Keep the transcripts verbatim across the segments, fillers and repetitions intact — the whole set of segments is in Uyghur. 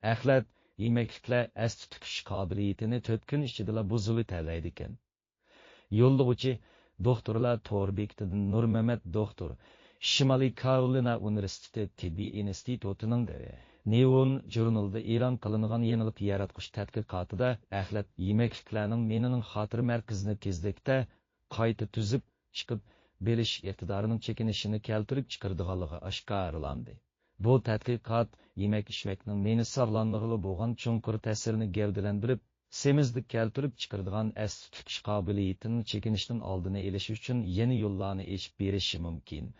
ئەخلەت يېمەكلىكلەر ئەستە تۇتۇش قابىلىيىتىنى تۆت كۈن ئىچىدىلا بۇزۇۋېتەلەيدىكەن. يوللىغۇچى دوختۇرلار تور بېكىتىدىن نۇرمەمەت دوختۇر، شىمالىي كارولىنا ئۇنىۋېرسىتېتى تېببىي ئىنستىتۇتىنىڭ نېۋون ژۇرنىلىدا ئېلان قىلىنغان يېڭىلىق ياراتقۇچ تەتقىقاتىدا ئەخلەت يېمەكلىكلەرنىڭ مېڭىنىڭ خاتىرە مەركىزىنى تېزلىكتە قايتا تۈزۈپ چىقىپ بېرىش ئىقتىدارىنىڭ چېكىنىشىنى كەلتۈرۈپ چىقىرىدىغانلىقى ئاشكارىلاندى. بۇ تەتقىقات يېمەك-ئىچمەكنىڭ مېڭە ساغلاملىقىغا بولغان چوڭقۇر تەسىرىنى گەۋدىلەندۈرۈپ، سېمىزلىك كەلتۈرۈپ چىقىرىدىغان ئەستە تۇتۇش قابىلىيىتىنىڭ چېكىنىشىنىڭ ئالدىنى ئېلىش ئۈچۈن يېڭى يوللارنى ئېچىپ بېرىشى مۇمكىن.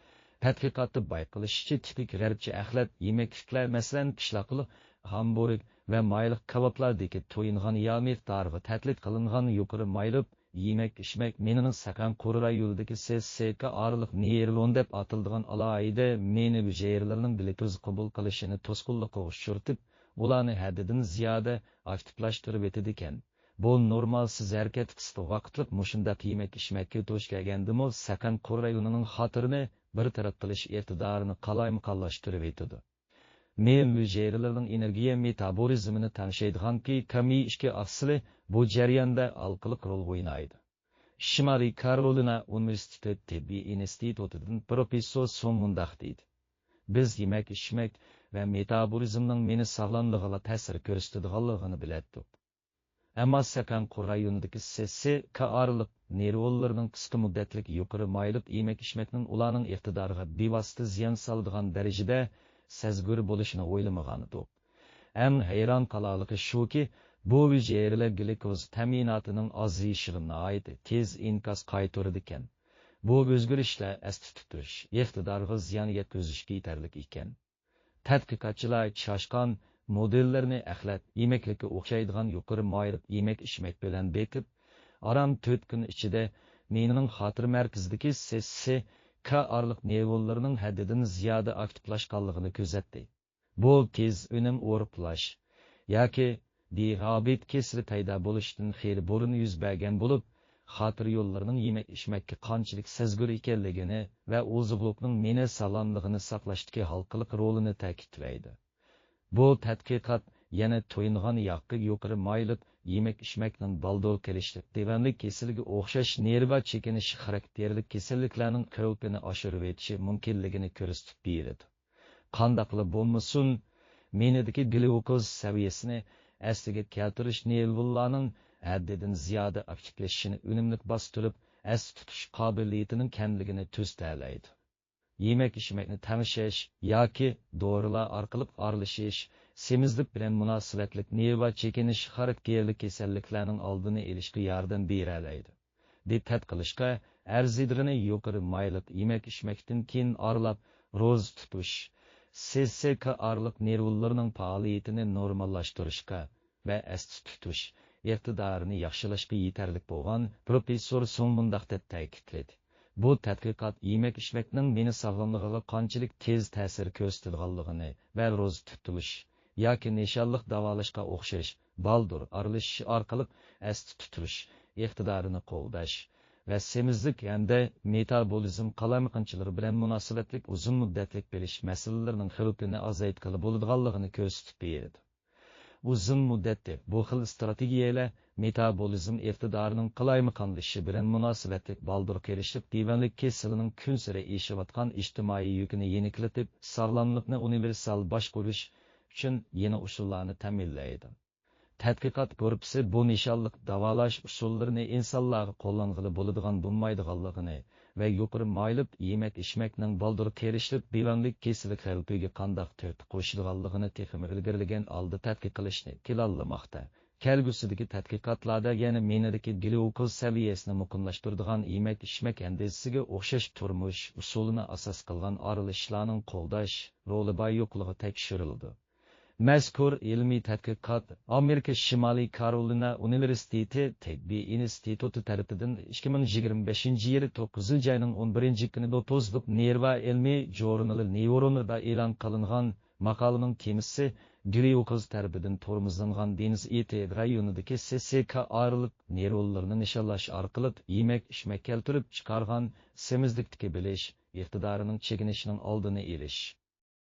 تەتقىقاتتا بايقىلىشىچە، تىپىك غەربچە ئەخلەت يېمەكلىكلەر، مەسىلەن، پىشلاقلىق، ھامبۇرگ ۋە مايلىق كاۋاپلاردىكى تويۇنغان ياغ مىقدارىغا تەتقىق قىلىنغان يۇقىرى مايلىق يېمەك-ئىچمەك مېڭىنىڭ سەقەن قۇر رايونىدىكى سېسسېكا ئارىلىق نېيرون دەپ ئاتىلىدىغان ئالاھىدە مېڭە ھۈجەيرىلىرىنىڭ گلۇكوز قوبۇل قىلىشىنى توسقۇنلۇققا ئۇچرىتىپ، ئۇلارنى ھەددىدىن زىيادە ئاكتىپلاشتۇرۇۋېتىدىكەن. بۇ نورمالسىز ھەرىكەت قىسقا ۋاقىتلىق مۇشۇنداق يېمەك-ئىچمەككە دۇچ كەلگەندىمۇ سەقەن قۇر رايونىنىڭ خاتىرىنى بىر تەرەپ قىلىش ئىقتىدارىنى قالايمىقانلاشتۇرۇۋېتىدۇ. مېڭە ھۈجەيرىلىرىنىڭ ئېنېرگىيە مېتابولىزمىنى تەڭشەيدىغان كى كامى ئىككى ئاقسىلى بۇ جەرياندا ھالقىلىق رول ئوينايدۇ. شىمالىي كارولىنا ئۇنىۋېرسىتېتى تېببىي ئىنستىتۇتىدىن پروفېسسور سون مۇنداق دېدى: بىز يېمەك-ئىچمەك ۋە مېتابولىزمنىڭ مېڭە ساغلاملىقىغا تەسىر كۆرسىتىدىغانلىقىنى بىلەتتۇق. ئەمما سەپەنقۇر رايونىدىكى سېسسېكا ئارىلىق نېرۋونلىرىنىڭ قىسقا مۇددەتلىك يۇقىرى مايلىق يېمەك-ئىچمەكنىڭ ئۇلارنىڭ ئىقتىدارىغا بىۋاسىتە زىيان سالىدىغان دەرىجىدە سەزگۈر بولۇشىنى ئويلىمىغانىدۇق. ئەڭ ھەيران قالارلىقى شۇكى، بۇ ھۈجەيرىلەر گلۇكوز تەمىناتىنىڭ ئازىيىشىغا ناھايىتى تېز ئىنكاس قايتۇرىدىكەن. بۇ ئۆزگىرىشلەر ئەستە تۇتۇش ئىقتىدارىغا زىيان يەتكۈزۈشكە يېتەرلىك ئىكەن. تەتقىقاتچىلار چاشقان مودېللىرىنى ئەخلەت يېمەكلىككە ئوخشايدىغان يۇقىرى مايلىق يېمەك-ئىچمەك بىلەن بېقىپ، ئاران تۆت كۈن ئىچىدە مېڭىنىڭ خاتىرە مەركىزىدىكى سېسسېكا ئارىلىق نېرۋونلىرىنىڭ ھەددىدىن زىيادە ئاكتىپلاشقانلىقىنى كۆزەتتى. بۇ تېز ئۈنۈم ئورۇقلاش ياكى دىئابېت كېسىلى پەيدا بولۇشتىن خېلى بۇرۇن يۈز بەرگەن بولۇپ، خاتىرە يوللىرىنىڭ يېمەك-ئىچمەككە قانچىلىك سەزگۈر ئىكەنلىكىنى ۋە ئوزۇقلۇقنىڭ مېڭە ساغلاملىقىنى ساقلاشتىكى ھالقىلىق رولىنى تەكىتلەيدۇ. بۇ تەتقىقات يەنە تويۇنغان ياغقا يۇقىرى مايلىق يېمەك-ئىچمەكنىڭ بالدۇر قېرىشلىق دېۋەڭلىك كېسىلىگە ئوخشاش نېرۋا چېكىنىشى خاراكتېرلىك كېسەللىكلەرنىڭ خەۋپىنى ئاشۇرۇۋېتىشى مۇمكىنلىكىنى كۆرسىتىپ بېرىدۇ. قانداقلا بولمىسۇن، مېڭىدىكى گلۇكوز سەۋىيەسىنى ئەسلىگە كەلتۈرۈش نېرۋونلارنىڭ ھەددىدىن زىيادە ئاكتىپلىشىشىنى ئۈنۈملۈك باستۇرۇپ، ئەستە تۇتۇش قابىلىيىتىنىڭ كەملىكىنى تۈزىتەلەيدۇ. يېمەك-ئىچمەكنى تەڭشەش ياكى دورىلار ئارقىلىق ئارىلىشىش، سېمىزلىك بىلەن مۇناسىۋەتلىك نېرۋا چېكىنىش خاراكتېرلىك كېسەللىكلەرنىڭ ئالدىنى ئېلىشقا ياردەم بېرەلەيدۇ. دىققەت قىلىشقا ئەرزىيدىغىنى، يۇقىرى مايلىق يېمەك-ئىچمەكتىن كېيىن ئارىلاپ روزا تۇتۇش، سېسسېكا ئارىلىق نېرۋونلىرىنىڭ پائالىيىتىنى نورماللاشتۇرۇشقا ۋە ئەستە تۇتۇش ئىقتىدارىنى ياخشىلاشقا يېتەرلىك بولغان پروفېسسور سۇڭ مۇنداق دەپ تەكىتلىدى: بۇ تەتقىقات يېمەك-ئىچمەكنىڭ مېڭە ساغلاملىقىغا قانچىلىك تېز تەسىر كۆرسىتىدىغانلىقىنى ۋە روزا تۇتۇلۇش ياكى نىشانلىق داۋالاشقا ئوخشاش بالدۇر ئارىلىشىش ئارقىلىق ئەستە تۇتۇش ئىقتىدارىنى قوغداش ۋە سېمىزلىك ھەمدە مېتابولىزم قالايمىقانچىلىقى بىلەن مۇناسىۋەتلىك ئۇزۇن مۇددەتلىك بېرىش مەسىلىلىرىنىڭ خەۋپىنى ئازايتقىلى بولىدىغانلىقىنى كۆرسىتىپ بېرىدۇ. ئۇزۇن مۇددەتتە بۇ خىل ئىستراتېگىيەلەر مېتابولىزم ئىقتىدارىنىڭ قالايمىقانلىشىشى بىلەن مۇناسىۋەتلىك بالدۇر قېرىشلىق دېۋەڭلىك كېسىلىنىڭ كۈنسېرى ئېشىۋاتقان ئىجتىمائىي يۈكىنى يېنىكلىتىپ، ساغلاملىقنى ئۇنىۋېرسال باشقۇرۇش ئۈچۈن يېڭى ئۇسۇللارنى تەمىنلەيدۇ. تەتقىقات گۇرۇپپىسى بۇ نىشانلىق داۋالاش ئۇسۇللىرىنى ئىنسانلارغا قوللانغىلى بولىدىغان بولمايدىغانلىقىنى ۋە يۇقىرى مايلىق يېمەك-ئىچمەكنىڭ بالدۇر قېرىشلىق دېۋەڭلىك كېسىلى خەۋپىگە قانداق تۆھپە قوشىدىغانلىقىنى تېخىمۇ ئىلگىرىلىگەن ھالدا تەتقىق قىلىشنى پىلانلىماقتا. كەلگۈسىدىكى تەتقىقاتلاردا يەنە مېڭىدىكى گلۇكوز سەۋىيەسىنى مۇقىملاشتۇرىدىغان يېمەك-ئىچمەك ئەندىزىسىگە ئوخشاش تۇرمۇش ئۇسۇلىنى ئاساس قىلغان ئارىلىشىشلارنىڭ قوغداش رولى بار-يوقلۇقى تەكشۈرۈلىدۇ. مەزكۇر ئىلمىي تەتقىقات ئامېرىكا شىمالىي كارولىنا ئۇنىۋېرسىتېتى تېببىي ئىنستىتۇتى تەرىپىدىن ئىككى مىڭ يىگىرمە بەشىنچى يىلى توققۇزىنچى ئاينىڭ ئون بىرىنچى كۈنى بوتوزلۇق نېرۋا ئىلمىي ژۇرنىلى نېيرونىدا ئېلان قىلىنغان ماقالىنىڭ تېمىسى گليۇكوز تەرىپىدىن تورمۇزلانغان دېڭىز ئېتى رايونىدىكى سېسسېكا ئارىلىق نېرۋونلىرىنى نىشانلاش ئارقىلىق يېمەك-ئىچمەك كەلتۈرۈپ چىقارغان سېمىزلىكتىكى بىلىش ئىقتىدارىنىڭ چېكىنىشىنىڭ ئالدىنى ئېلىش.